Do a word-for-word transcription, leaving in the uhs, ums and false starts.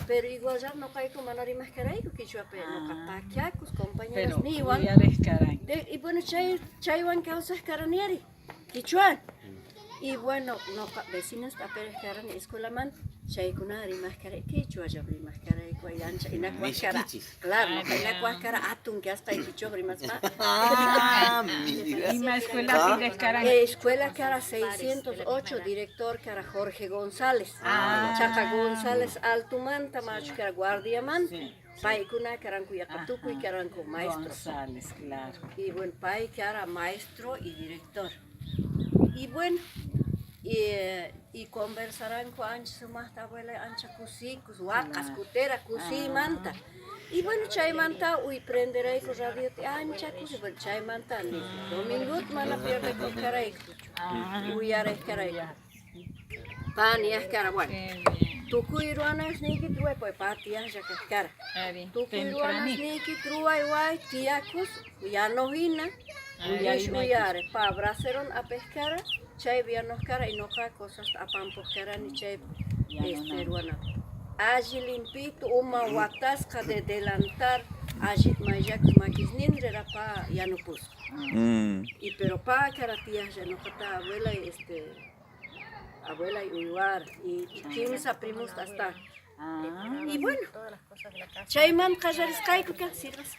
Pero iguallar noqayku mana rimaq karayku kichwapi, noqa takiakus compañeras niywan. Pero uyareq karan. De, y bueno, chay, chaywan kawsaq karaniyari kichwan. Y bueno, noqa vecinos t'apereq karani escuelaman, chaykuna rimaq karay, kichwalla rimaq karayku, ay, ancha inakuaq kara. Claro, noqa inakuaq kara, atun kasqay kichwa rimaspa. Ah, mira. Ima escuelapi karan? Eh, escuela kara seiscientos ocho, director kara Jorge González. Chaqa González Altumanta, machu kara guardiamanta. Paykuna karanku yaqa, tukuy karanku maestros. González, claro. Y bueno, pay kara maestro y director. Y bueno, y, eh, y conversaranku ancha sumaqta, abuela, ancha kusikus, waqas kutera kusiymanta. Y bueno, chaymanta uy prenderayku radiota, ancha kusi, bueno, chaymanta ni domingot mana pierdekukarayku, uyareq karayku. Pay niyaq kara, bueno, tukuy ruwanasniykit ruway, pay pay tiyaqlla kaq kara. Tukuy ruwanasniykit ruway, way tiyakus, yano hina. Uyarish uyare, pay braseron apeq kara, chaypi yanoq kara, y noqa cosasta apampoq karani chaypi, este, ruwanapi. Alli limpito, uma watasqa de delantal, allit mayllakus makisninrera pay yanupusqa. Y pero pay kara tiyaqlla, noqata abuela, este, abuela y uywar, y kimsa primos hasta. Y bueno, chayman qallarisqayku kan, sirvas.